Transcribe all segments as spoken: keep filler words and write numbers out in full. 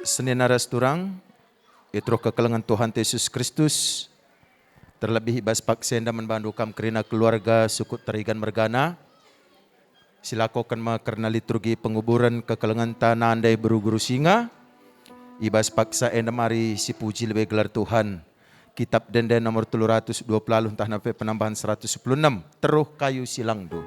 Senina ras turang, i teruh kekelengen Tuhan Yesus Kristus, terlebih i bas paksa enda man bandu kam kerina keluarga suku Tarigan mergana, silakoken me kerna liturgi penguburen kekelengenta nande beru-beru singa, i bas paksa enda mari sipuji lebe gelar Tuhan. Kitap Ende-ende nomor telu ratus dua puluh ntah pe penambahan seratus sepuluh enem, Teruh Kayu Silangdo.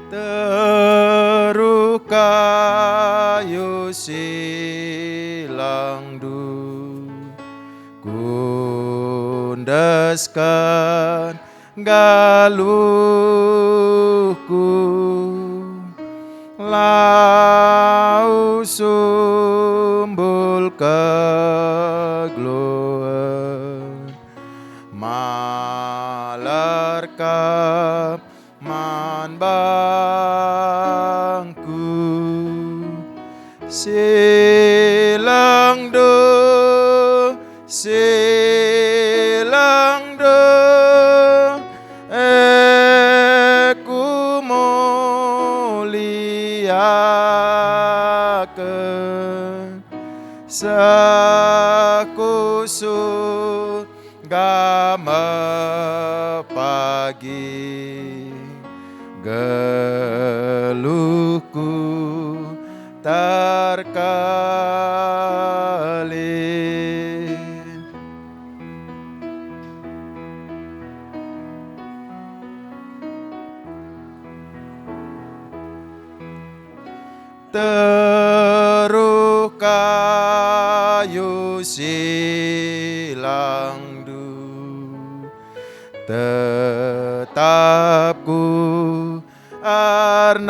Teruh kayu silangdu, kundesken galuhku, lau sumbul kegeluhen, malar kap man bangku. Silangdo, silangdo, e kumuliaken, seh ku sur- ga me pagi, geluhku terkelin. Teruh kayu silangdu, tetap ku ernalem,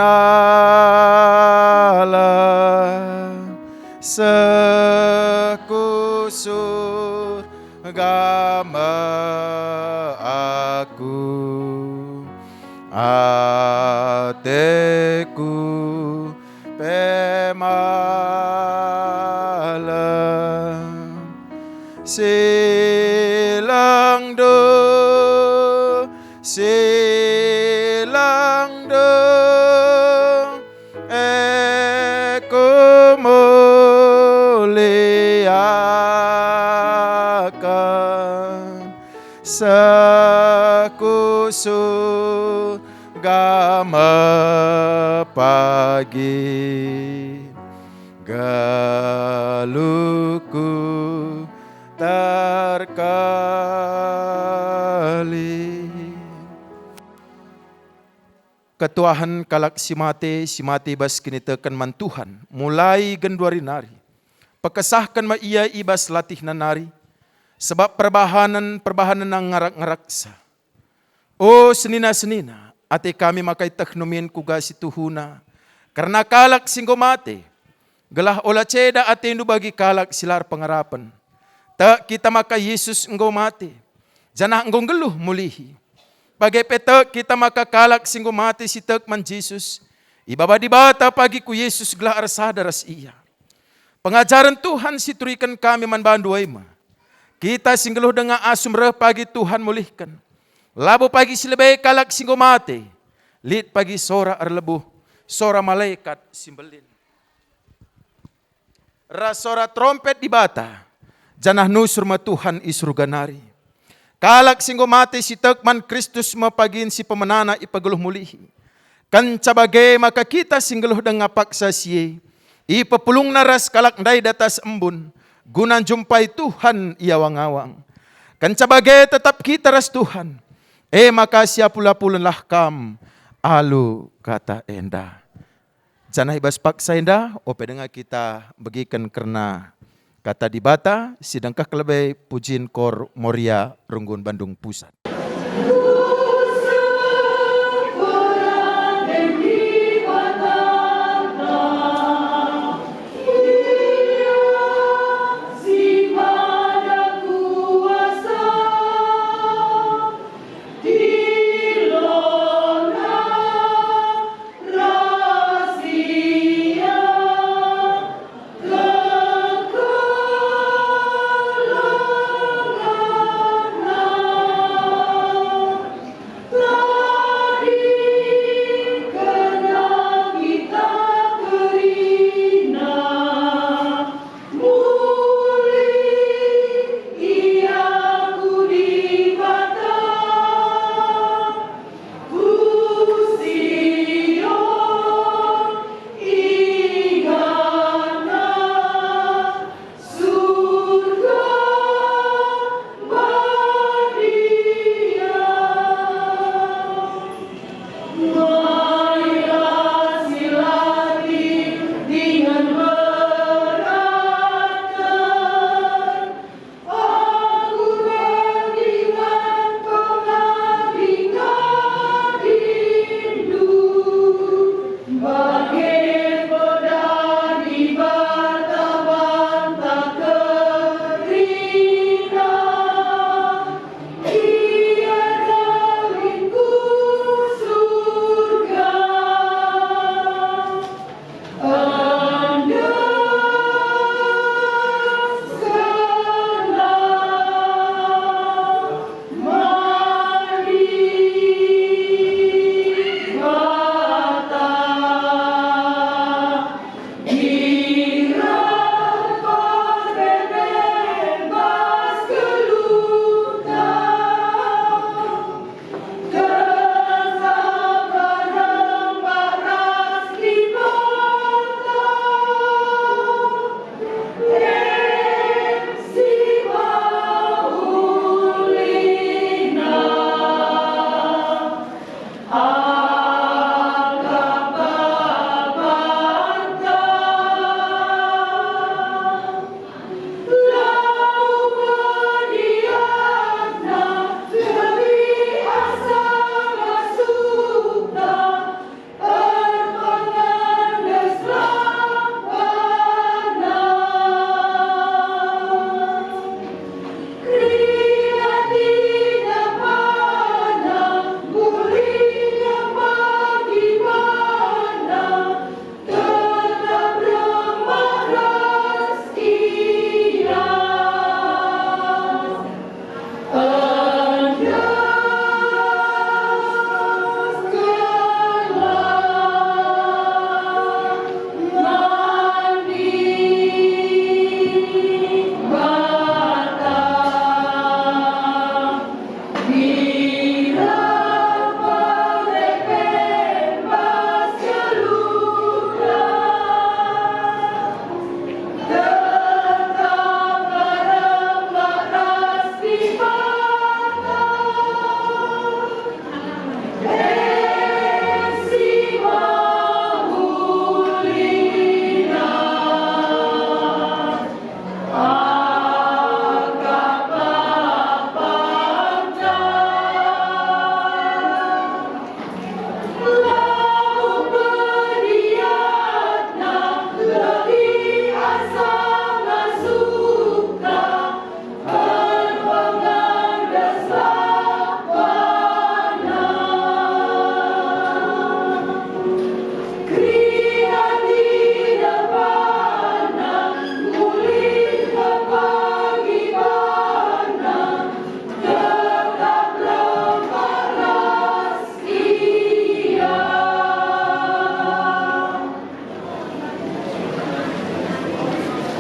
seh ku surga me aku. Ateku pe malem. Silangdo, silangdo, e kumuliaken, seh ku surga me pagi, geluhku terkelin. Ketuahen kalak si mate, si mate i bas kiniteken man Tuhan, mulai genduari nari. Pekesahken me ia i bas latihna nari, sabap perbahanen-perbahanenna ngarak-ngaraksa. O senina-senina, ate kami maka ietehndu min kuga si tuhuna kerna kalak si enggo mate, gelah ola ceda atendu bagi kalak si la erpengarapen. Tek kita maka Yesus enggo mate, janah enggo nggeluh mulihi. Bage pe tek kita maka kalak si enggo mate si tek man Jesus, ibaba Dibata pagi ku Yesus gelah ersada ras Ia. Pengajaren Tuhan si ituriken kami man bandu e me, kita si nggeluh denga asum reh pagi Tuhan mulihken. Labo pagi si lebe kalak si enggo mate, lit pagi sora erlebuh, sora malekat si mbelin, ras sora terompet Dibata, janah nusur me Tuhan i Surga nari. Kalak si enggo mate si tek man Kristus me pagin si pemenana ipegeluh mulihi. Kenca bage maka kita si nggeluh denga paksa si e, ipepulungna ras kalak ndai datas embun, guna njumpai Tuhan i awang-awang. Kenca bage tetap kita ras Tuhan, e maka siapul-apulenlah kam alu kata enda. Janah i bas paksa enda, ope denga kita begiken kerna Kata Dibata, sidengkah lebe pujin Kor Moria Runggun Bandung Pusat.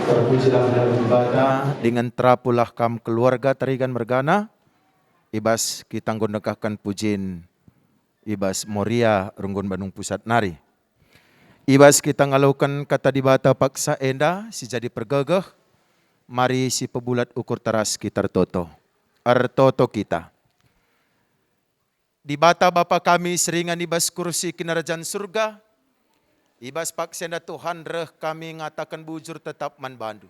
Terpujilah Dibata. Dingen terapulah kam keluarga Tarigan mergana, i bas kita enggo negahken pujin i bas Moria runggun Bandung Pusat nari. I bas kita ngaloken Kata Dibata paksa enda si jadi pergegeh, mari sipebulat ukur teras kita ertoto. Ertoto kita. Dibata Bapa kami si ringan i bas kursi Kinirajan Surga, i bas paksa enda Tuhan reh kami ngataken bujur tetap man Bandu.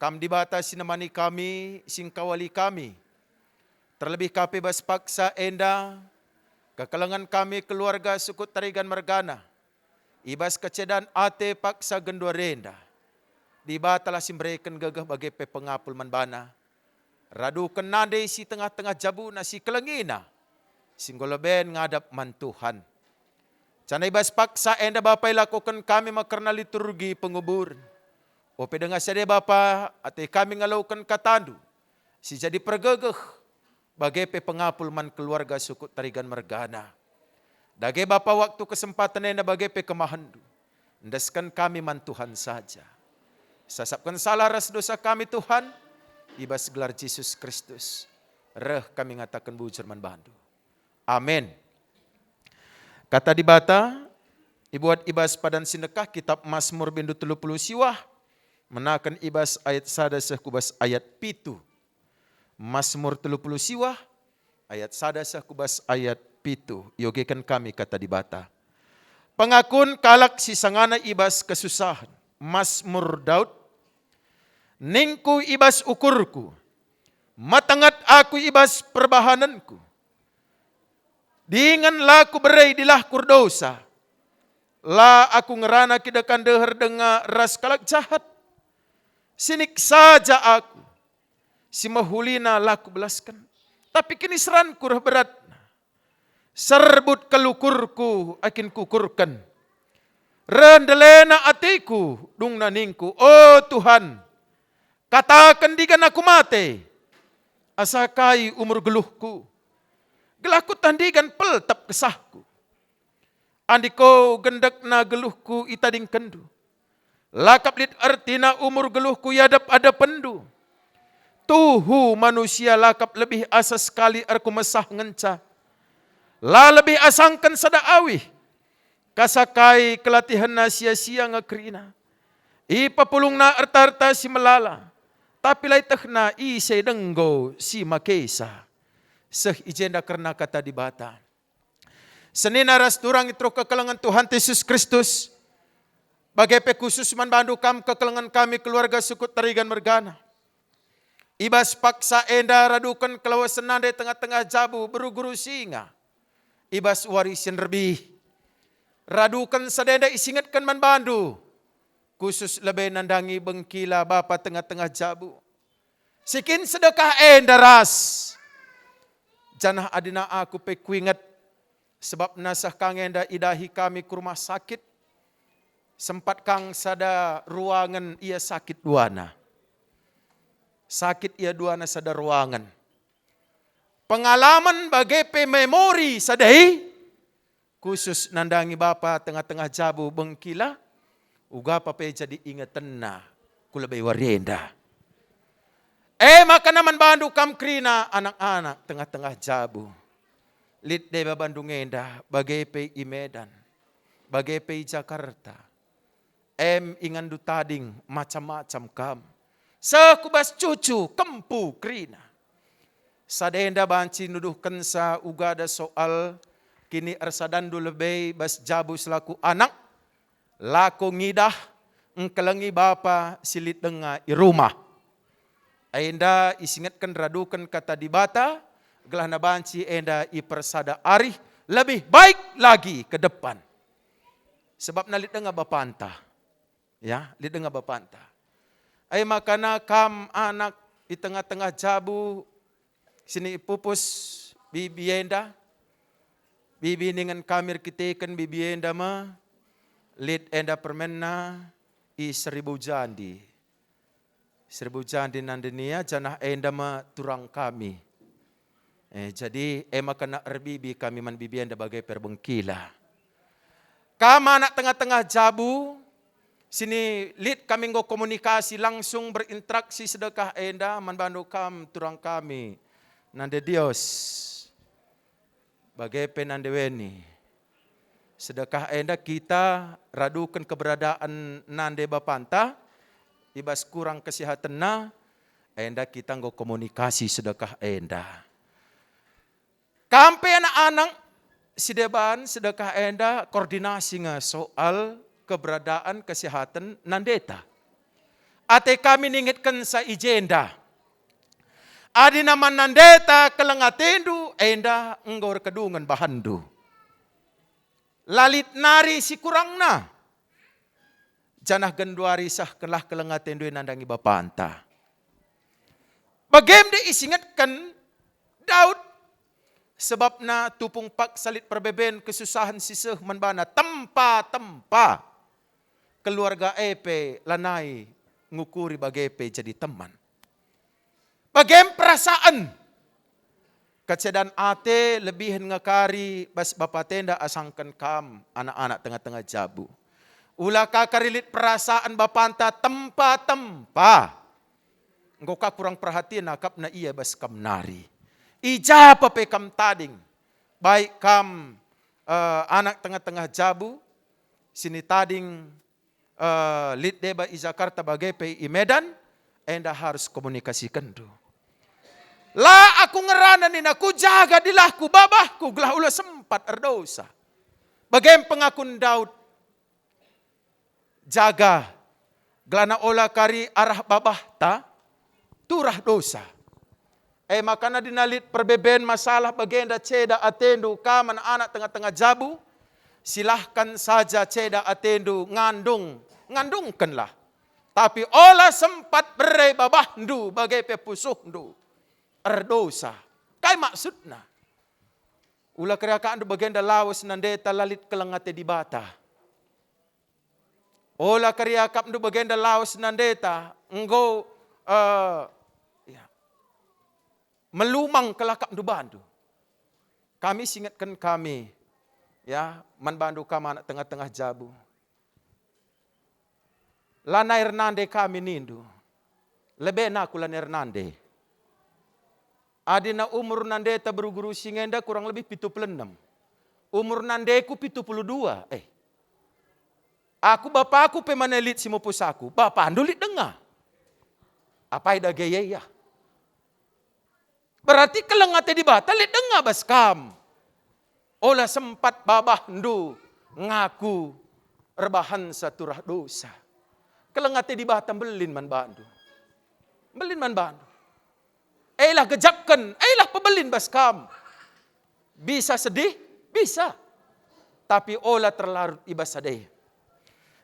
Kam Dibata si nemani kami, si engkawali kami, terlebih ka pe bas paksa enda, kekelengen kami keluarga Sukut Tarigan mergana, i bas kecedan ate paksa genduari enda. Dibatalah si mbereken gegeh bage pe pengapul man bana. Raduken nande si tengah-tengah jabuna si kelengina, si enggo leben ngadap man Tuhan. Janah i bas paksa enda Bapa ilakoken kami me kerna liturgi penguburen. Ope denga sada Bapa, ate kami ngaloken katandu, si jadi pergegeh, bage pe pengapul man keluarga Sukut Tarigan mergana. Dage Bapa, waktu kesempaten enda bage pe kemahenndu, endesken kami man Tuhan saja. Sasapken salah ras dosa kami Tuhan, i bas gelar Jesus Kristus, reh kami ngataken bujur man Bandu. Amin. Kata Dibata ibuat i bas padan si ndekah, Kitap Masmur bindu telu puluh siwah, menaken i bas ayat sada seh ku bas ayat pitu. Masmur telu puluh siwah, ayat sada seh ku bas ayat pitu. Iogeken kami Kata Dibata. Pengakun kalak si sangana i bas kesusahen. Masmur Daud. Ningku i bas ukurku, metenget aku i bas perbahanenku. Dingen la kubere idilahku erdosa. La aku ngerana kideken deher denga ras kalak jahat. Sinik saja aku, si mehulina la kubelasken, tapi kiniseranku reh beratna. Serbut kal ukurku akin kuukurken, reh ndelena ateku dungna ningku, "O Tuhan, kataken ndigan aku mate, asa kai umur geluhku, gelah kueteh ndigan peltep kesahku." Andiko gendekna geluhku itadingkenndu, la kap lit ertina umur geluhku i adep-adepenndu. Tuhu manusia la kap lebih asa sekali erkumesah ngenca, la lebih asangken sada awih. Kasakai kelatihenna sia-sia nge kerina. Ipepulungna erta-erta si melala, tapi la ietehna ise denggo si makesa. Seh i jenda kerna Kata Dibata. Senina ras turang i teruh kekelengen Tuhan Jesus Kristus, bage pe khusus man bandu kam kekelengen kami keluarga Sukut Tarigan mergana. I bas paksa enda raduken kelawesen nande tengah-tengah jabu beru-guru singa. I bas wari si nderbih, raduken sada enda isingetken man bandu, khusus lebe nandangi bengkila bapa tengah-tengah jabu. Si kin sedekah enda ras, janah adina aku pe kuinget, sebabna seh kang enda idahi kami ku rumah sakit. Sempat kang sada ruangen ia sakit duana. Sakit ia duana sada ruangen. Pengalamen bage pe memori sada i, khusus nandangi bapa tengah-tengah jabu bengkila, uga pa pe jadi ingetenna ku lebe wari enda. E maka man bandu kam kerina anak-anak tengah-tengah jabu. Lit deba bandu ngenda, bage pe i Medan, bage pe i Jakarta. Em inganndu tading macam-macam kam. Seh ku bas cucu, kempu kerina. Sada enda banci nuduhkensa uga da soal kini ersadanndu lebe bas jabu selaku anak, lako ngidah, engkelengi bapa si lit denga i rumah. Enda isingetken raduken Kata Dibata, gelahna banci enda ipersada arih lebih baik lagi ke depan. Sebabna lit denga bapanta. Ya, lit denga bapanta. Ai makana kam anak i tengah-tengah jabu sini ipupus bibi enda. Bibi ningen kami erkiteken bibi enda me lit enda permenna i Seribu Jandi. Seribu Jandi nande nia, janah enda me turang kami. Eh, jadi e maka nak erbibi kami man bibi enda bage pe erbengkila. Kam anak tengah-tengah jabu, Sini lit kami enggo komunikasi langsung, berinteraksi sedekah enda man bandu kam turang kami, Nande Dios, bage pe Nande Weni. Sedekah enda kita raduken keberadaan Nande bapanta, i bas kurang kesehatenna, enda kita enggo komunikasi sedekah enda. Kam pe anak-anak, si deban sedekah enda koordinasi nge soal keberadaan kesehatan nandeta. Ate kami ningetkenca i jenda. Adi naman nandeta keleng atendu, enda enggo erkedungen bahanndu. La lit nari si kurangna. Janah genduari sehkenlah keleng atendu e nandangi bapanta. Bagem de isingetken Daud, sebabna tupung paksa lit perbeben kesusahen si seh man bana tempa-tempa. Keluarga e pe lanai ngukuri bage pe jadi teman. Bagem perasaan. Kecedan ate lebihen nge kari bas bapatenda asangken kam anak-anak tengah-tengah jabu. Ula ka kari lit perasaan bapanta tempa-tempa. Enggo ka kurang perhatin akapna ia bas kam nari. I ja pe kam tading, baik kam, eh, anak tengah-tengah jabu, sini tading, eh, lit deba i Jakarta bage pe i Medan, enda harus komunikasikenndu. La aku ngerana nina, kujaga dilahku, babahku, gelah ula sempat erdosa. Bagem pengakun Daud, jaga, gelana ola kari arah babahta turah dosa. E maka nadina lit perbeben masalah bagenda ceda atendu ka man anak tengah-tengah jabu, silahkan saja ceda atendu ngandung, ngandungkenlah. Tapi ola sempat bere babahndu bage pe pusuhndu erdosa. Kai maksudna? Ula keriakapndu bagenda lawes nandeta la lit keleng ate Dibata. Ola keriakapndu bagenda lawes nandeta enggo, eh, ya, melumang kelakapndu bandu. Kami singetken kami, ya, man bandu kam anak tengah-tengah jabu. Lanai ernande kami nindu. Lebe aku lanai ernande. Adina umur nandeta beru-guru si ngenda kurang lebih pitu puluh enem. Umur nandeku pitu puluh dua. Eh. Aku bapaku pe mane lit si mupus aku. Bapandu lit denga. Apai dage ia? Berarti keleng ate Dibata lit denga bas kam. Ola sempat babahndu ngaku erbahansa turah dosa. Keleng ate Dibata mbelin man bandu. Mbelin man bandu. Elah gejapken, elah pebelin bas kam. Bisa sedih, bisa. Tapi ola terlarut i bas sada e.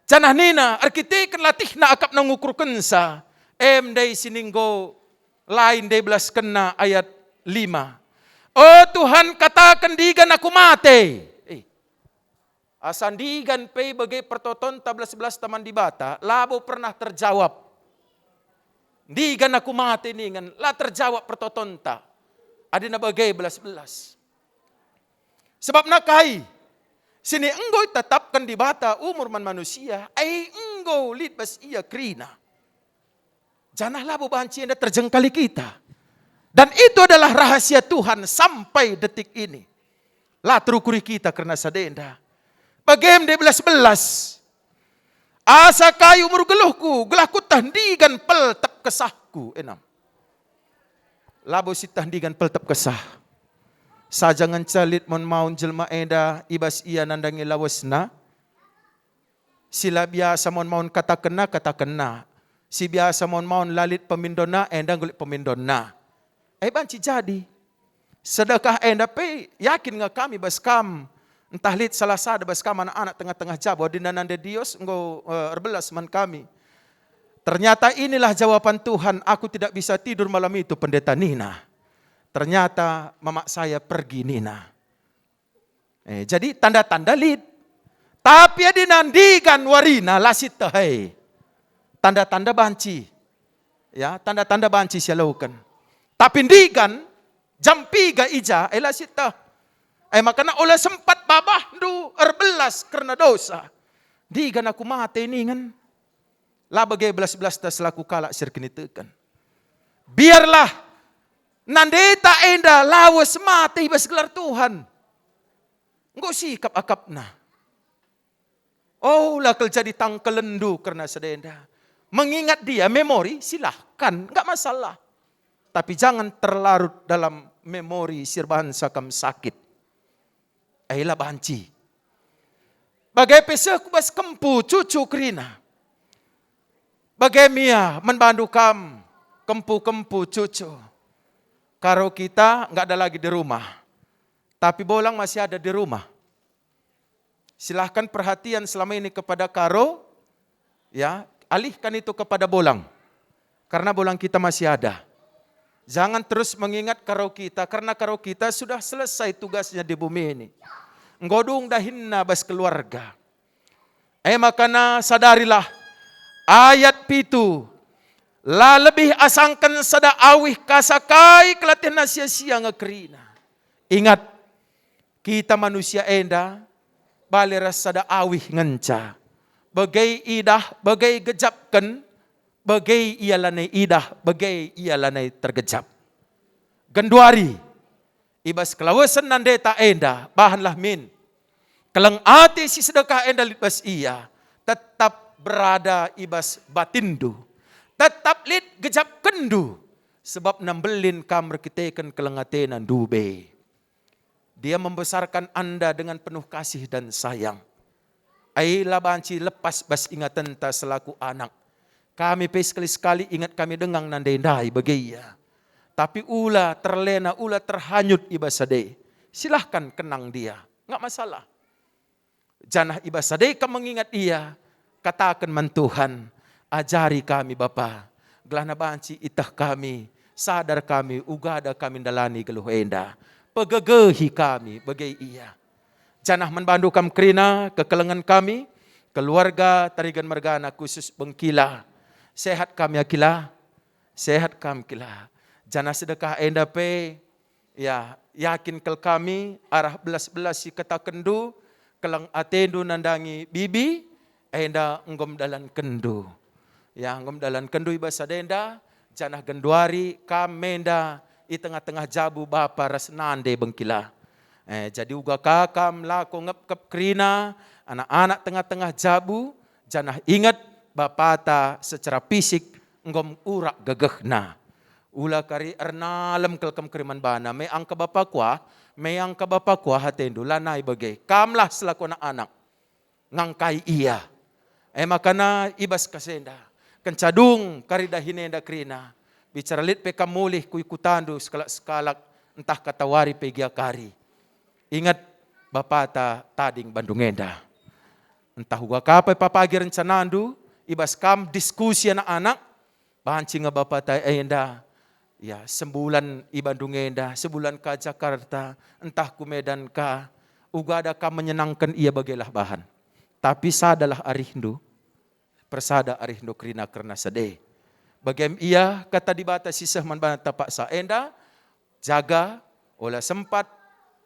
Janah nina, erkiteken latihna akapna ngukurkensa, em ndai si ninggo lain ndai belaskenna ayat lima. "O Tuhan, kataken ndigan aku mate." Eh, asa ndigan pe bage pertotonta belas-belasta man Dibata, labo pernah terjawab. "Ndigan aku mate," ningen, la terjawab pertotonta. Adina bage belas-belas. Sebabna kai? Sini enggo itetapken Dibata umur man manusia, ai enggo lit bas ia kerina. Janah labo banci enda terjengkali kita. Dan itu adalah rahasia Tuhan sampai detik ini. La terukuri kita kerna sada enda. Bagem ndai belas-belas. "Asa kai umur geluhku, gelah kuteh ndigan peltep kesahku." Enam. Labo siteh ndigan peltep kesah. Saja ngenca lit maun-maun jelma enda i bas ia nandangi lawesna. Si la biasa maun-maun katakenna, katakenna. Si biasa maun-maun la lit pemindonna, enda enggo lit pemindonna. E banci jadi. Sedekah enda pe yakin nge kami bas kam, ntah lit salah sada bas kam anak-anak tengah-tengah jabu, adina nande Dios enggo, eh, erbelas man kami. Ternyata inilah jawaban Tuhan, "Aku tidak bisa tidur malam itu," pendeta nina. Ternyata mamak saya pergi nina. Eh, jadi tanda-tanda lit. Tapi adina ndigan warina la siteh e. Tanda-tanda banci. Ya, tanda-tanda banci sialoken. Tapi ndigan jam piga i ja, e la siteh. E makana ola sempat babahndu erbelas kerna dosa. Ndigan aku mate ningen. La bage belas-belasta selaku kalak si erkiniteken. Biarlah nandeta enda lawes mate i bas gelar Tuhan. Enggo sikap akapna. Oh, la kal jadi tangkelenndu kerna sada enda. Mengingat dia, memori, silahkan, nggak masalah. Tapi jangan terlarut dalam memori si erbahansa kam sakit. Ela banci. Bage pe seh ku bas kempu cucu kerina. Bage me ia man bandu kam, kempu-kempu cucu. Karo kita nggak ada lagi di rumah. Tapi bolang masih ada di rumah. Silahkan perhatian selama ini kepada karo, ya, alihkan itu kepada bolang. Karena bolang kita masih ada. Jangan terus mengingat karo kita, karena karo kita sudah selesai tugasnya di bumi ini. Enggo dung dahinna bas keluarga. E makana sadarilah, ayat pitu, la lebih asangken sada awih kasa kai kelatihna sia-sia nge kerina. Ingat, kita manusia enda bali ras sada awih ngenca. Bage idah, bage gejapken, bage ia lanai idah, bage ia lanai tergejap. Genduari, i bas kelawesen nandeta enda, bahanlah min. Keleng ate si sedekah enda lit bas ia, tetap berada i bas batinndu. Tetap lit gejapkenndu, sebab nambelin kam erkiteken keleng atena ndube. Dia membesarkan Anda dengan penuh kasih dan sayang. Ai la banci lepas bas ingatenta selaku anak. Kami pe sekali-sekali ingat kami denga nandai-ndai bage ia. Tapi ula terlena, ula terhanyut i bas ade. Silahkan kenang dia, nggak masalah. Janah i bas ade kam mengingat ia, kataken man Tuhan, "Ajari kami, Bapa, gelahna banci iteh kami, sadar kami, ugada kami ndalani geluh enda. Pegegehi kami," bage ia. Janah man bandu kam kerina, kekelengen kami, keluarga Tarigan mergana khusus Bengkila. Sehat kam ya kila? Sehat kam kila? Janah sedekah enda pe, ya, yakin kal kami arah belas-belas si katakenndu, keleng atendu nandangi bibi, enda enggo mdalankenndu. Ya, enggo mdalankenndu i bas sada enda, janah genduari kam menda i tengah-tengah jabu bapa ras nande Bengkila. Eh, jadi uga ka kam lako ngepkep kerina anak-anak tengah-tengah jabu, janah inget bapata secara fisik enggo urak gegehna. Ula kari ernalem kal kam keriman bana, "Me angka bapa kuah, me angka bapa kuah atendu," lanai bage. Kamlah selaku anak-anak ngangkai ia. E makana i bas kas enda, kenca dung kari dahin enda kerina, bicara lit pe kam mulih ku ikutandu sekalak-sekalak, ntah katawari pe gia kari. Inget, bapata tading bandung enda. Ntah uga ka pe papagi rencanandu, i bas kam diskusi anak-anak, banci nge bapata enda, ya, sembulan i Bandung enda, sebulan ka Jakarta, ntah ku Medan ka, uga ada kam menyenangken ia bagelah bahan. Tapi sadalah arihndu, persada arihndu kerina kerna sade. Bagem ia kata Dibata si seh man banta paksa enda, jaga, ola sempat,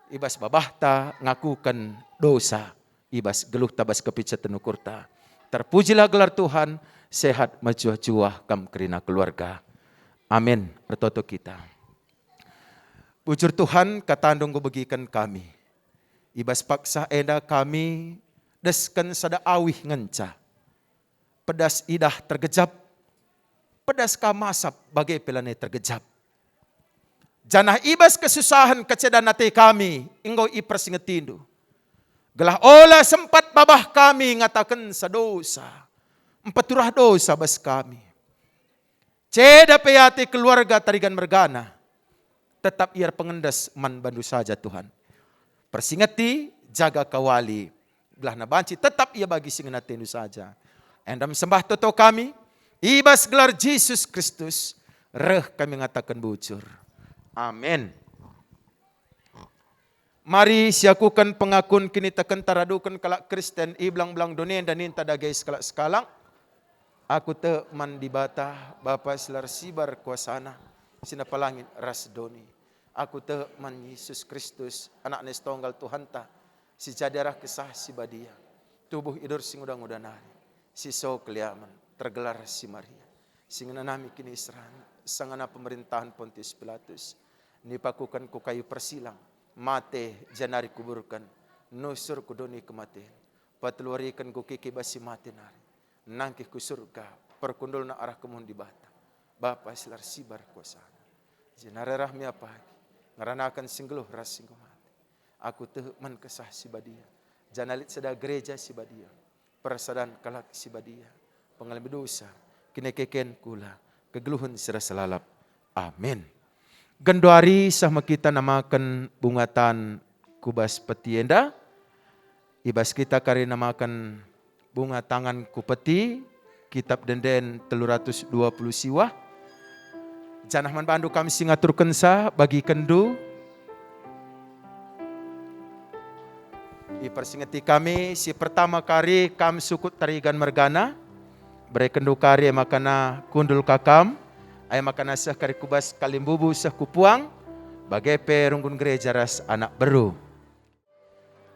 i bas babahta ngakuken dosa, i bas geluhta bas kepiceten ukurta. Terpujilah gelar Tuhan, sehat mejuah-juah kam kerina keluarga. Amin. Ertoto kita. Bujur Tuhan, katandu enggo begiken kami. I bas paksa enda kami desken sada awih ngenca. Pedas idah tergejap, pedas ka masap bage pe lanai tergejap. Janah i bas kesusahen kecedan ate kami enggo ipersingetindu. Gelah ola sempat babah kami ngatakenca dosa, mpeturah dosa bas kami. Ceda pe ate keluarga Tarigan mergana, tetap ia erpengendes man bandu saja Tuhan. Persingeti, jaga kawali, gelahna banci tetap ia bagi si ngena atendu saja. Enda me sembah toto kami, i bas gelar Jesus Kristus, reh kami ngataken bujur. Amin. Mari siakuken pengakun kinitekenta raduken kalak Kristen i belang-belang doni enda ninta dage sekalak-sekalak. Aku tek man Dibata, Bapa si la ersibar kuasana, si napa langit ras doni. Aku tek man Yesus Kristus, Anakna si tonggal Tuhanta, si jadi arah Kesah Si Badia, tubuh idur si nguda-nguda nari, si so keliamen. tergelar si Maria, si ngenanami kiniseran sangana pemerintahan Pontius Pilatus, nipakuken ku kayu persilang, mate, janari kuburken, nusur ku doni kematen, peteluariken ku kiki bas si mate nari, nangkih ku Surga, perkundulna arah kemuhen Dibata, Bapa si la ersibar kuasana. Jenari reh me ia pagi, ngeranaken si nggeluh ras si enggo mate. Aku tek man Kesah Si Badia, janah lit sada gereja si badia, persadan kalak si badia, pengalemi dosa, kinekeken kula, kegeluhen si rasa lalap. Amin. Genduari seh me kita namaken bunga tan ku bas peti enda. I bas kita kari namaken bunga tangan ku peti, Kitab Ende-enden telu ratus dua puluh siwah. Janah man bandu kami si ngaturkenca, bagikenndu. Ipersingeti kami, si pertama kari kam sukut tarigan mergana, berekenndu kari e makana kundul ka kam, e makana seh kari ku bas kalimbubu seh ku puang, bage pe runggun gereja ras anak beru.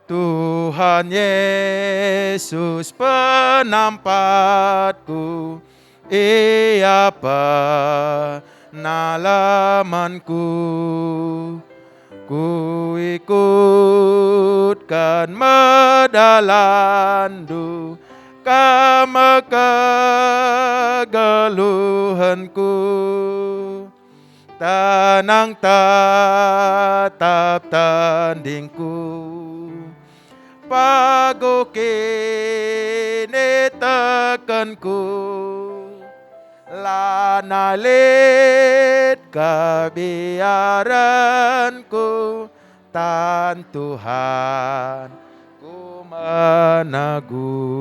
Tuhan Yesus penampatku, Ia penalamanku. Kuikutkan me dalanNdu, Kam me kegeluhenku. Tenang tetap tandingku, paguh kinitekenku, lanai lit kebiarenku, tan Tuhan ku menegu.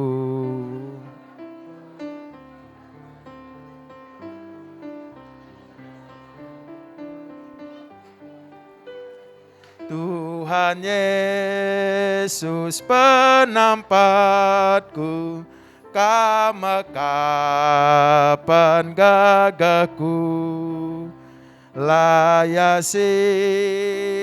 Tuhan Yesus penampatku, Kam me kapen gagahku. Layasi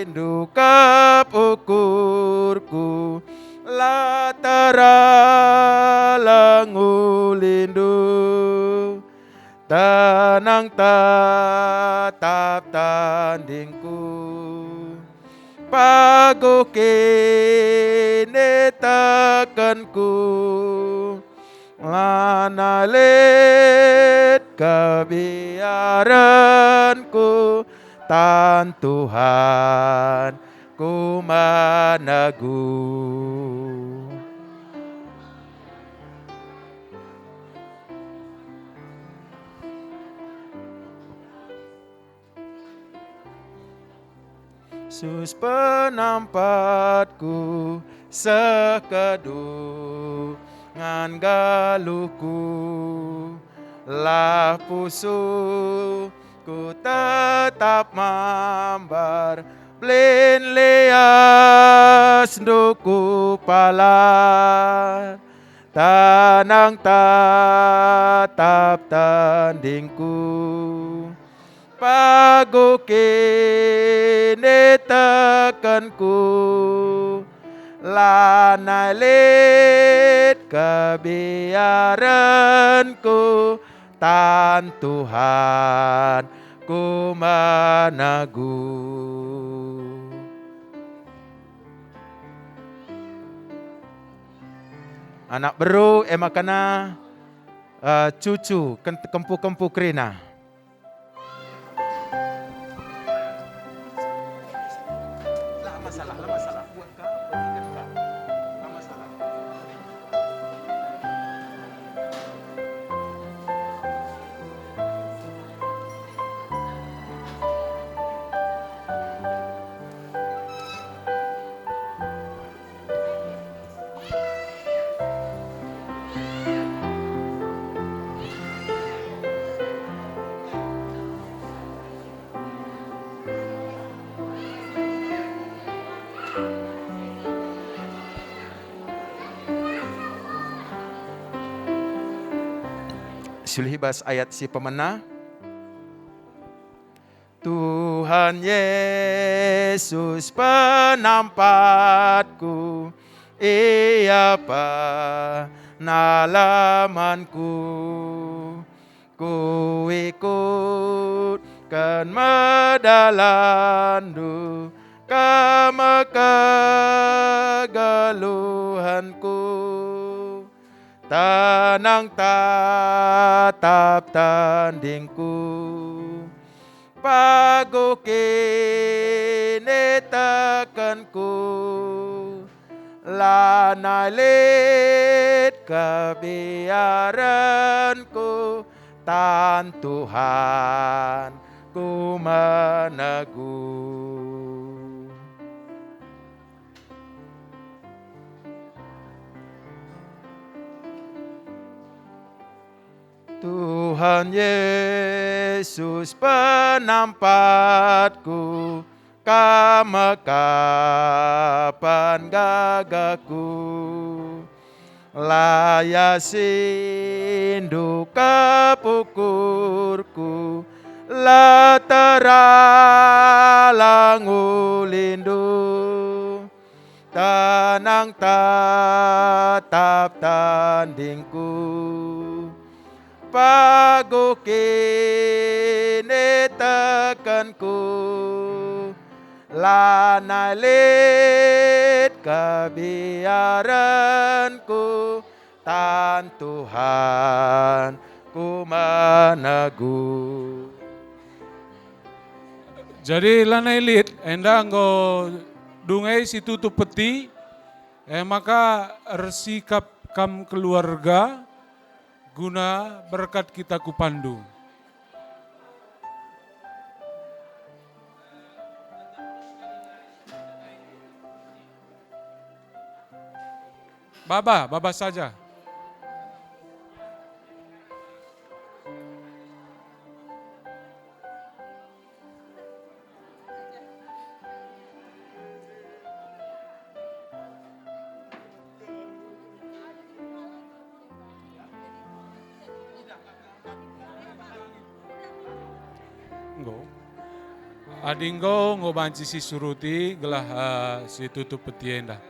ndu kap ukurku, la teraleng ulindu. Tenang tetap tandingku, paguh kinitekenku, lanai lit kebiarenku, tan Tuhan ku menegu. Yesus penampatku, seh kegeluhen nggeluhku, lah pusuh ku tetap mambar, belin lias ndu ku palar. Tenang tetap tandingku, paguh kinitekenku, lanai lit kebiarenku, tan Tuhan ku menegu. Anak beru, e makana, eh, cucu, ken-, kempu-kempu kerina. La masalah, la masalah. Buat ka, buat ikan ka. La masalah. Sulih bas ayat si pemena. Tuhan Yesus penampatku, Ia pe-, nalamanku. Kuikutken me dalanNdu, Kam me kegeluhenku. Tenang tatap tandingku, paguh kinitekenku, lanai lit kebiarenku, tan Tuhan ku menegu. Tuhan Yesus penampatku, Kam me kapan gagahku. Layasindu kap ukurku, la teralang ulindu. Tenang tatap tandingku, paguh kinitekenku, lanai lit kebiarenku, tan Tuhan ku menegu. Jadi lanai lit, enda enggo dungai situtup peti, e maka ersikap kam keluarga guna berkat kita ku pandu. Baba, baba saja. Enggo. Adi enggo, enggo banci sisuruti gelah, eh, situtup peti enda.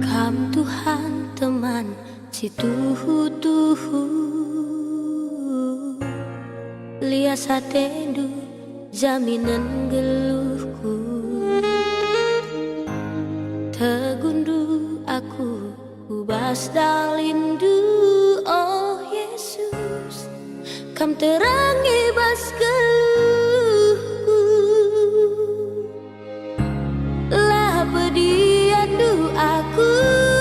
Kam Tuhan teman si tuhu-tuhu, lias atendu jaminen geluhku. Teguhndu aku ku bas dalinndu, o Yesus, kam terang i bas geluhku. La pedianndu aku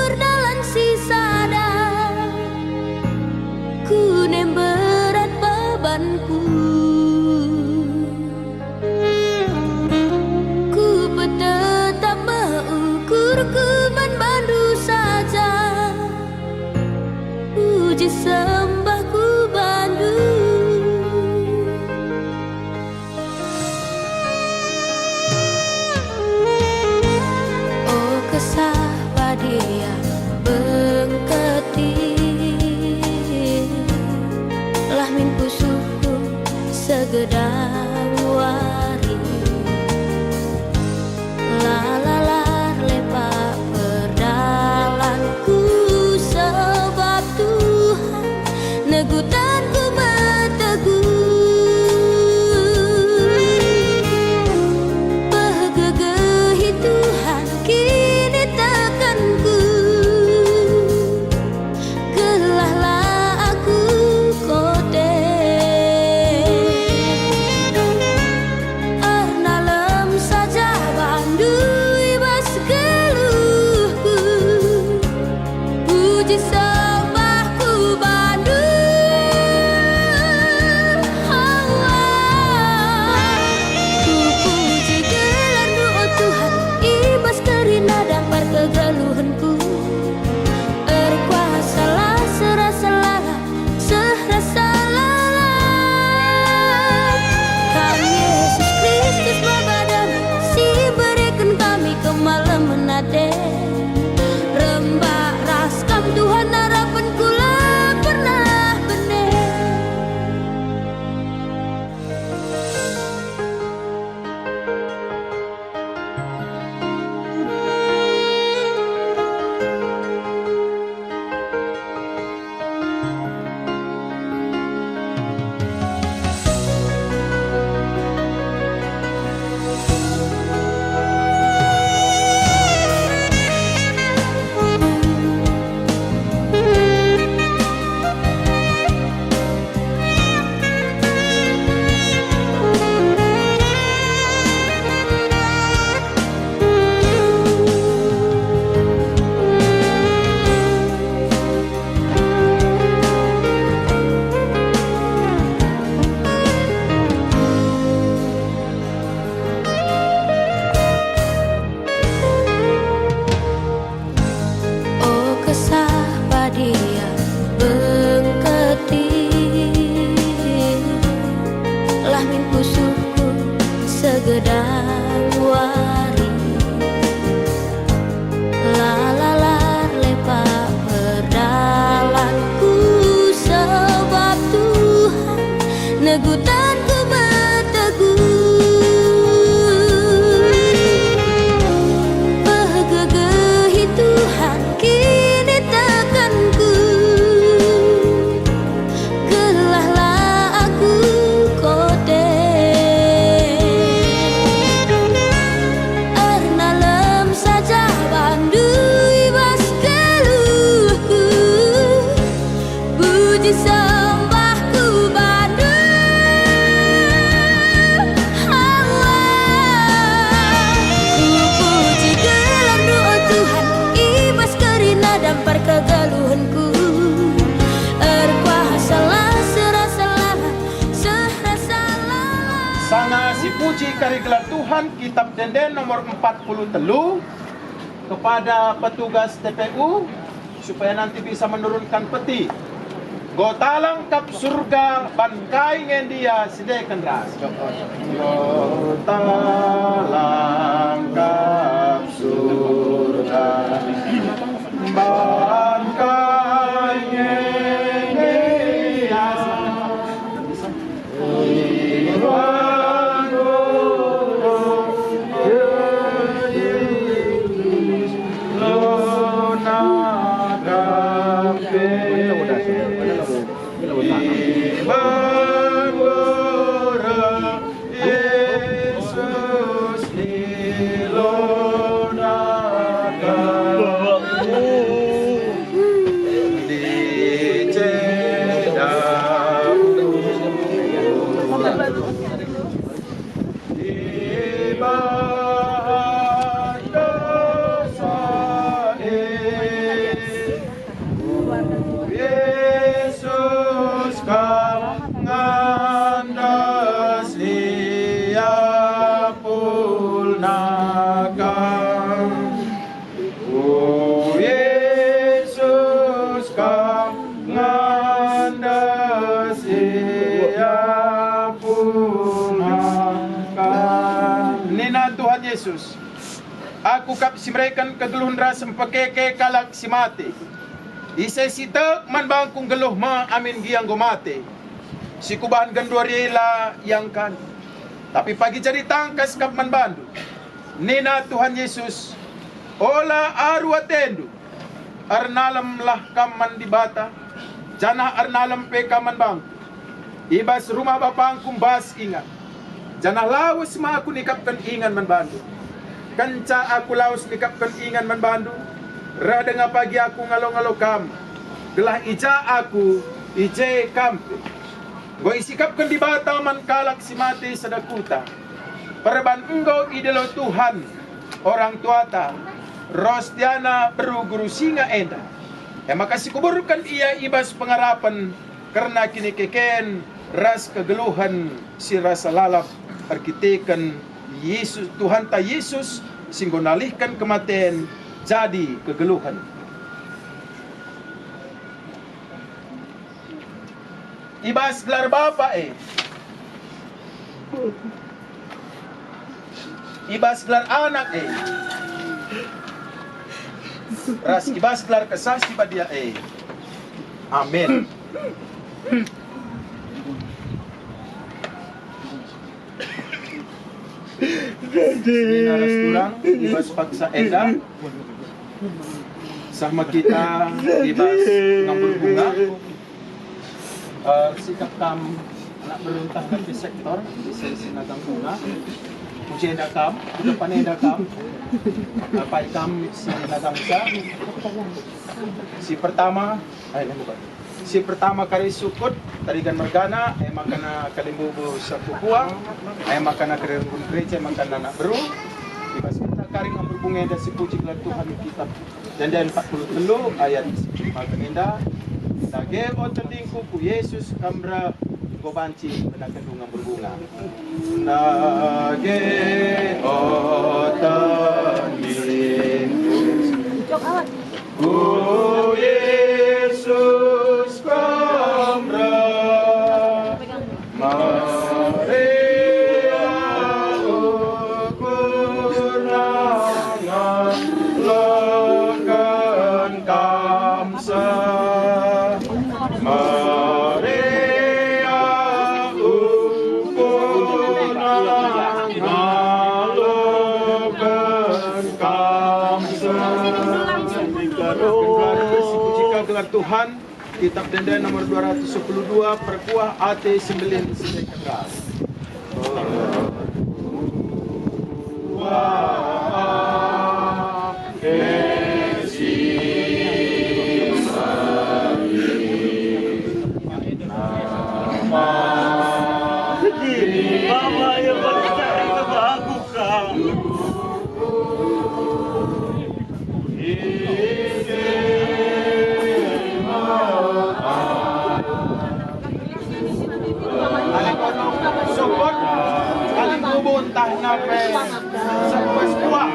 erdalan si sada, kunem berat bebanku. Kupetetap me ukurku man bandu saja, puji sembahku bandu. O Kesah Badia bengketi, lah min pusuhku segedang wari. La lalar lepak perdalanku, sebab Tuhan neguhkenku metegu. Pegegehi Tuhan kinitekenku, gelah la aku kote. Ernalem saja bandu i bas geluhku, puji sembahku bandu. Kekuatanku meteguh, pegegehi Tuhan kinitekenku, gelahlah aku kote. Ernalem saja bandu i bas geluhku. Puji sembahku bandu, Allah. Kupuji gelarNdu, o Tuhan, i bas kerina dampar kegeluhenku. Erkuasalah, serasalah, serasalah. Sanga sipuji kari gelar Tuhan, Kitab Ende-enden nomor empat puluh telu, kepada petugas T P U, supaya nanti bisa menurunkan peti. Enggo talang kap Surga ban kai nge ndia sideken ras. Enggo talang kap Surga ban kai nge ndia. Ibahan dosa e, o Jesus, Kam ngandasi apulna Kam. O Jesus, Kam ngandasi apulna Kam. Nina Tuhan Jesus, Aku kap si mereken kegeluhen ras mpekeke kalak si mate. Ise si tek man bangku nggeluh me amin gia enggo mate. Si kubahan genduari e la iangkana. Tapi pagi jadi tangkas kap man bandu. Nina Tuhan Jesus, "Ola aru atendu, ernalemlah kam man Dibata, janah ernalem pe kam man bangKu. I bas rumah BapangKu mbas ingan, janah lawes me Aku nikapken ingan man bandu. Kenca Aku lawes nikapken ingan man bandu, reh denga pagi Aku ngalo-ngalo kam, gelah i ja Aku, i je kam pe." Enggo isikapken Dibata man kalak si mate sada kuta. Perban enggo idilo Tuhan orang tuata ras tiana beru guru singa enda. E maka sikuburken ia i bas pengarapen kerna kinikeken ras kegeluhen si rasa lalap erkiteken Yesus, Tuhanta Yesus si enggo nalihken kematen jadi kegeluhen. I bas gelar Bapa e, i bas gelar Anak e, ras i bas gelar Kesah Si Badia e. Amin. Senina ras turang, i bas paksa enda, sah me kita i bas ngambur bunga. Eh, sikap kam anak beru ntah bagi sektor, ise si nagang bunga. Ku jenda kam, ku depan enda kam. Apai kam si nagangsa. Si pertama, ayo, buka. Si pertama kari sukut, tarigan mergana, e makana kalimbubu sapukua, e makana kari runggun gereja, e makana anak beru. I bas kita kari ngambur bunga enda sipuji gelar Tuhan, Kitab Ende-enden empat puluh telu ayat lima enda, "Dage, o tendingku, ku Yesus kam reh, enggo banci mbenakenndu ngambur bunga." Dage, o tendingku, ku Yesus kam reh, Maria ukurna ngaleken kam seh. Maria Tuhan, Kitab Ende-enden nomor dua ratus sepuluh dua, perkuah ate si mbelin si keras. Bapa yang berkata itu bagus, Kak. Sopot, kali ngubu ntah nape, sepes kuah.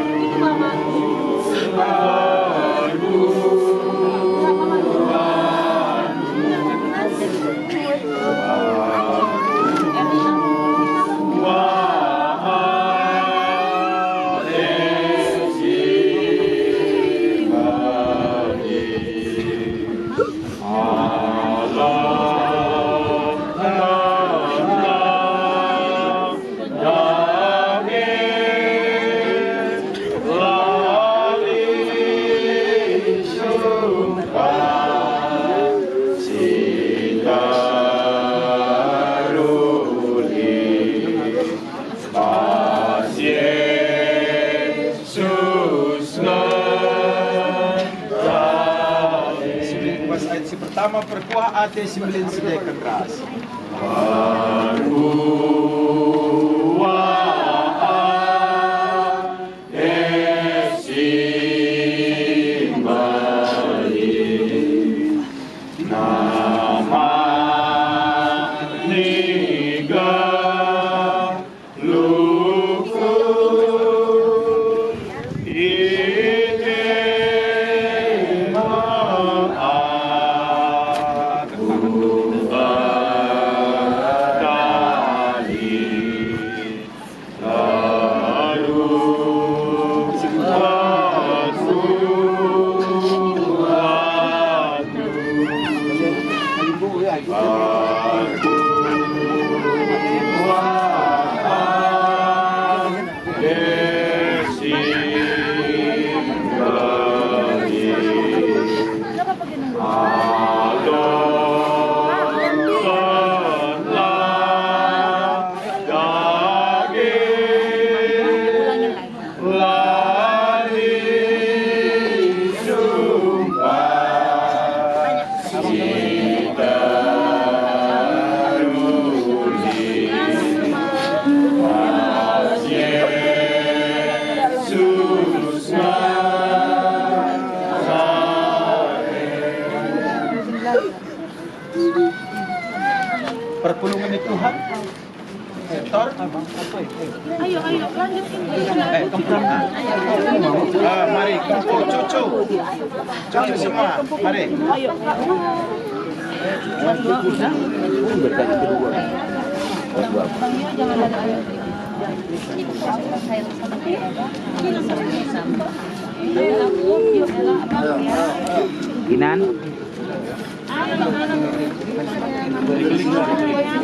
Pas ayat si pertama, perkuah ate si mbelin si ndai keras. Perpulungen Tuhan. Sektor. Ayo, ayo, lanjut ini. Eh, kemprang. Ah, mari, cucu, cucu. Cucu semua, mari. Ayo. Inan.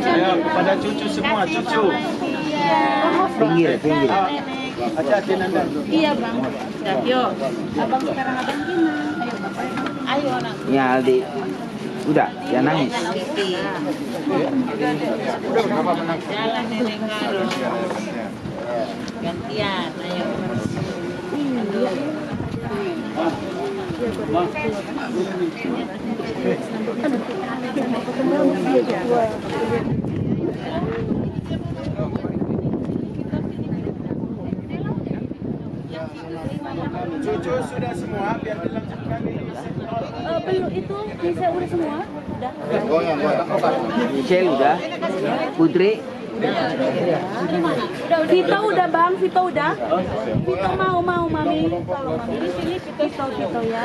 Ayo, kepada cucu semua, cucu. Pinggir, pinggir. Ah, hati-hati, Nanda. Iya, Bang. Siap, yuk. Abang sekarang abang gimana? Ayo, Bapak. Ayo, anak. Ya, Aldi. Udah, jangan nangis. Jalan, Nenek, Karo. Gantian, ayo. Cucu sudah semua, biar dilanjutkan ini. Eh, belum, itu bisa udah semua? Udah. Michelle udah. Putri. Vito udah, Bang, Vito udah. Vito mau, mau, Mami. Tolong, Mami. Vito, Vito, ya.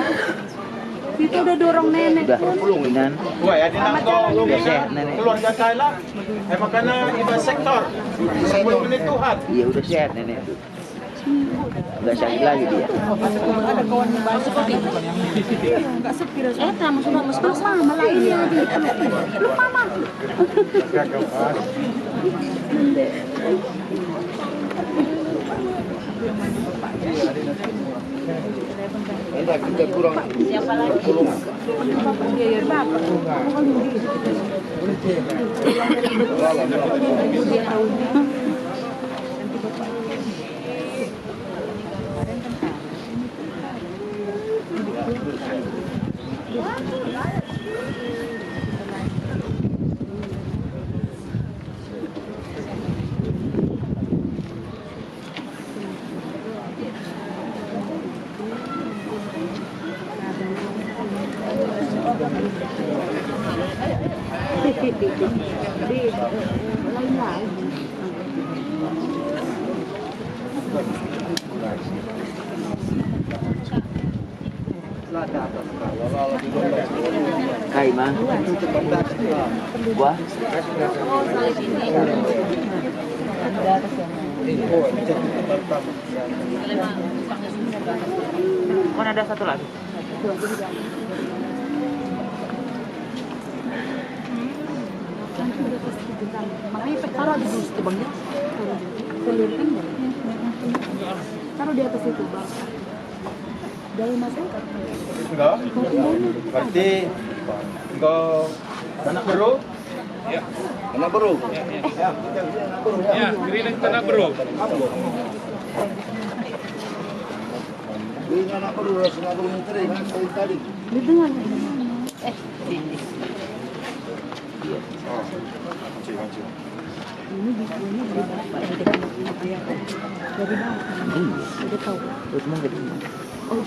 Vito udah dorong Nenek. Udah, Inan. Wah, ya, Selamat jalan, Nenek. Udah sehat, Nenek. Keluarga saya lah. Eh, makanya iba sektor. Sepuluh menit Tuhan. Iya, udah sehat, Nenek. Nggak sakit lagi dia. Ada kawan baru. Nggak sepi rasanya. Eh, tamu semua, semua. Belum mama lah ini yang lagi. Belum mama. Enda kita kurang pertolongan. Kai ma? Buah? Mana ada satu lagi? Makanya taruh di situ, Bang, ya. Taruh di atas itu, Bang. Dari Mas Eka. Enggak. Berarti enggak anak beru? Ya. Anak beru? Ya, ya. Ya, keriling anak beru. Ini anak beru, anak beru menteri, kan, tadi. Didengar. Eh, sini. Iya. Oh, mancing, mancing. Ini di, ini di, dari bawah. Iya. Udah tahu. Terus mau ke sini. Oh.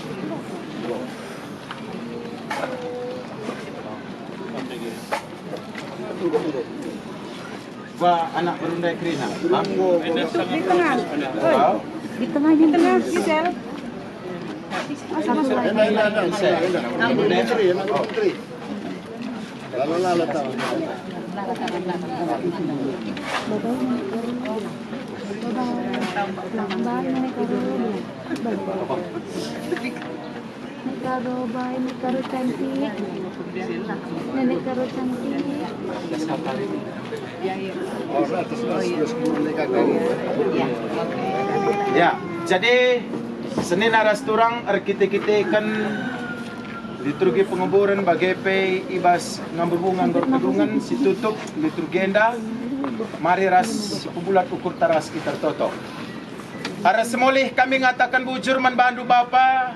Ba anak berundai kerina. Di tengah. Oi, di tengah, di tengah, Gisel. Asal, asal. Menteri, menteri. Lalu, lalu, tahu. Lambai, Nenek Karo. Nenek Karo baik, Nenek Karo cantik. Nenek Karo cantik. Ya, jadi senina ras turang erkite-kiteken liturgi penguburen bage pe i bas ngamburbunga nggo erkedungen si tutup liturgi enda, mari ras sipebulat ukurta ras kita ertoto. Arah semulih kami ngataken bujur man bandu Bapa,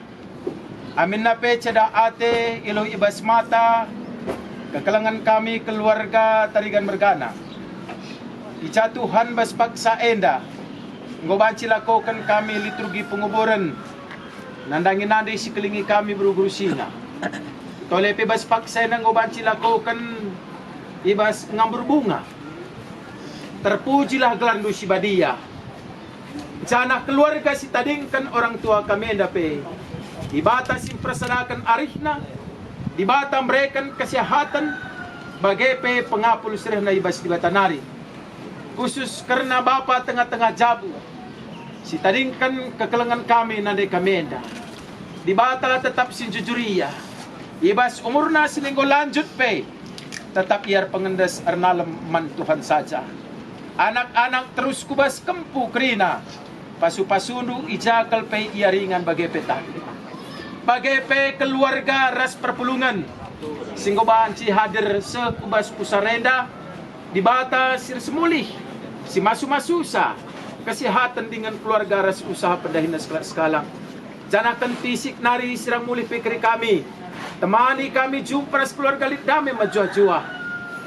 aminna pe ceda ate, iluh i bas mata, kekelengen kami keluarga Tarigan mergana. I ja Tuhan bas paksa enda enggo banci lakoken kami liturgi penguburen, nandangi nande si kelengi kami beru-beru singa. Tole pe bas paksa enda enggo banci lakoken i bas ngamburbunga. Terpujilah gelarNdu si badia, janah keluarga si tadingken orang tua kami enda pe, Dibata si mpersadaken arihna, Dibata mereken kesehaten, bage pe pengapul si rehna i bas Dibata nari. Khusus kerna bapa tengah-tengah jabu, si tadingken kekelengen kami nande kami enda. Dibata tetap si njujur ia, i bas umurna si enggo lanjut pe, tetap ia erpengendes ernalem man Tuhan saja. Anak-anak terus ku bas kempu kerina, pasu-pasundu i ja kal pe ia ringan bage pe tangkit. Bage pe keluarga ras perpulungen si enggo banci hadir seh ku bas pusara enda, Dibata si ersemulih, si masu-masusa kesehaten dingen keluarga ras usaha pendahinna sekalak-sekalak. Janah kentisik nari si rang mulih pe keri kami. Temani kami jumpa ras keluarga lit dame mejuah-juah.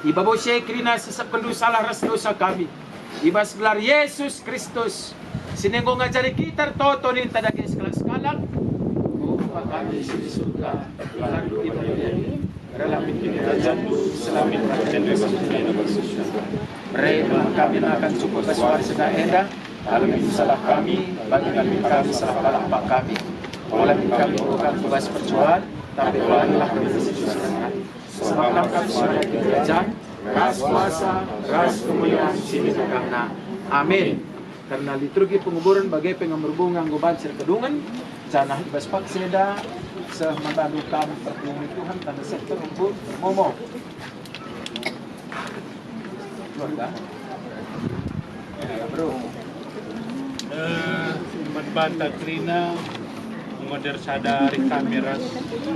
I babo si e kerina sisapkenndu salah ras dosa kami. I bas gelar Yesus Kristus, si enggo ngajari kita ertoto ninta dage sekalak-sekalak. O Bapa kami si di surga, gelarNdu iberkahi, gelarNdu iberkahi, kerajanNdu, selamin kerajanNdu i bas surga. Bere man kami nakan cukup bas wari si enda, alu kami salah kami, bagi kami kami salah kalak kami. Ola kami ku bas percuan, tapi olangilah kami dari si jahat. Sebab kam kerajan, ras kuasa, ras kemulian si lit kam. Amin. Kerna liturgi penguburen bage pe ngamburbunga enggo banci erkedungen, janah i bas paksa enda seh man bandu kam perpulungen Tuhan, tanda seh terkumpul, momo. Keluarga. Ya, bro. Eh, Banta kerina, enggo sada ari kami ras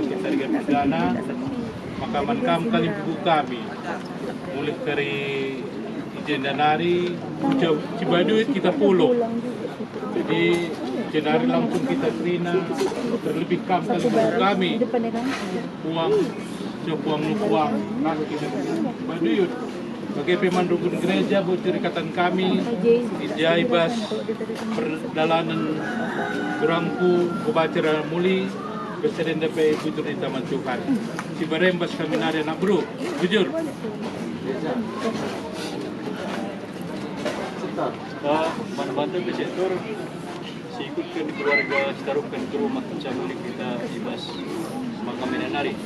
kita riga perdana, maka man kam kalimbubu kami, mulih kari i jenda nari, Cibaduit kita pulo. Jadi, jenari langsung kita kerina, terlebih kam kalimbubu kami, puang, puang, puang, langsung kita Cibaduit. Bage pe man rukun gereja, bujur ikatan kami, i ja i bas perdalanen turangku, kubaca dalan muli, besedenda pe bujur di taman Tuhan. Sibarem bas kami nari anak beru, bujur. Ah, man banta pe si atur, siikutken keluarga, sitaruhken ke rumah, kenca mulih kita i bas makam enda nari.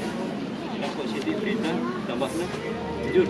Enda kok sitik berita, tambahna, bujur.